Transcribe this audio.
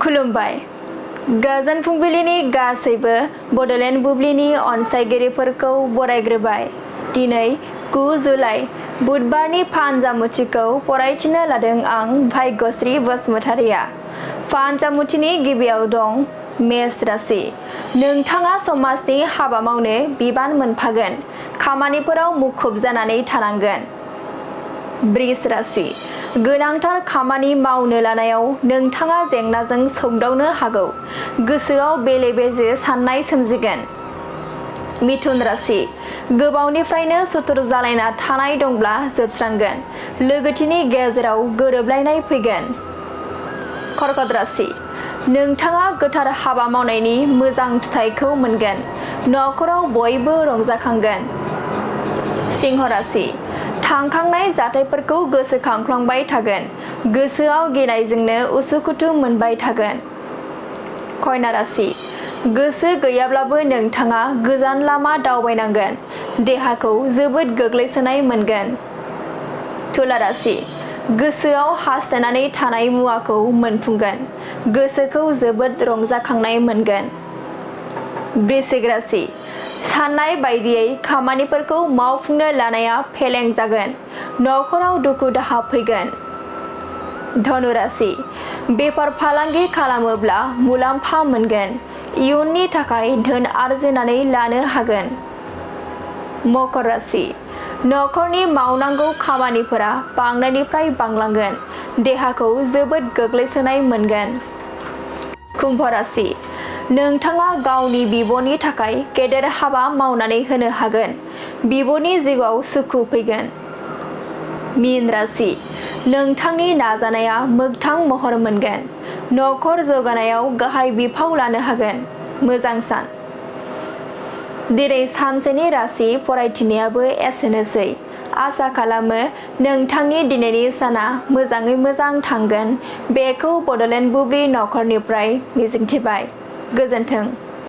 खुलुमबाय गोजोन फुंबिलिनि गासैबो बड'लेण्ड बुब्लिनि अनसायगिरिफोरखौ बरायग्रोबाय। दिनै 9 जुलाइ बुधबारनि फानजामुथिखौ फरायथिनो लादों आं भाग्यश्री बसुमतारिया। फानजामुथिनि गिबियाव दं मेष राशि। नोंथाङा समाजनि हाबा मावनो बिबान मोनफागोन, खामानिफोराव मुखुब जानानै थानांगोन। वृष राशि। गोनांथार खामानि मावनो लानायाव नोंथाङा जेंनाजों सौदावनो हागौ, गोसोआव बेले-बेजे साननाय सोमजिगोन। मिथुन राशि। गोबावनिफ्रायनो सुथुर जालायना थानाय दंब्ला जोबस्रांगोन, लोगोथिनि गेजेराव गोरोबलायनाय फैगोन। कर्कट राशि। नोंथाङा गोथार हाबा मावनायनि मोजां फिथाइखौ मोनगोन, नखराव बयबो रंजाखांगोन। सिंह राशि। थांखांनाय जाथायफोरखौ गोसोखांफ्लांबाय थागोन, गोसोआव गिनायजोंनो उसुखुथु मोनबाय थागोन। कन्या राशि। गोसो गैयाब्लाबो नोंथाङा गोजान लामा दावबायनांगोन, देहाखौ जोबोद गोग्लैसोनाय मोनगोन। तुला राशि। गोसोआव हास्थायनानै थानाय मुवाखौ मोनफुंगोन, गोसोखौ जोबोद रंजाखांनाय मोनगोन। वृश्चिक राशि। साननाय बायदियै खामानिफोरखौ मावफुंनो लानाया फेलें जागोन, नखराव दुखु दाहा फैगोन। धनु राशि। बेफार फालांगि खालामोब्ला मुलाम्फा मोनगोन, इयुननि थाखाय धोन आरजिनानै लानो हागोन। मकर राशि। नखरनि मावनांगौ खामानिफोरा बांनायनिफ्राय बांलांगोन, देहाखौ जोबोद गोग्लैसोनाय मोनगोन। कुम्भ राशि। नोंथाङा गावनि बिब'नि थाखाय गेदेर हाबा मावनानै होनो हागोन, बिब'नि जिउआव सुखु फैगोन। मीन राशि। नोंथांनि नाजानाया मोगथां महर मोनगोन, नखर जौगानायाव गाहाय बिफाव लानो हागोन। मोजां सान। दिनै सानसेनि राशि फरायथिनायाबो एसेनोसै। आसा खालामो नोंथांनि दिनैनि साना मोजाङै मोजां थांगोन, बेखौ बड'लेण्ड बुब्लि नखरनिफ्राय मिजिंथिबाय। गोजोन्थों।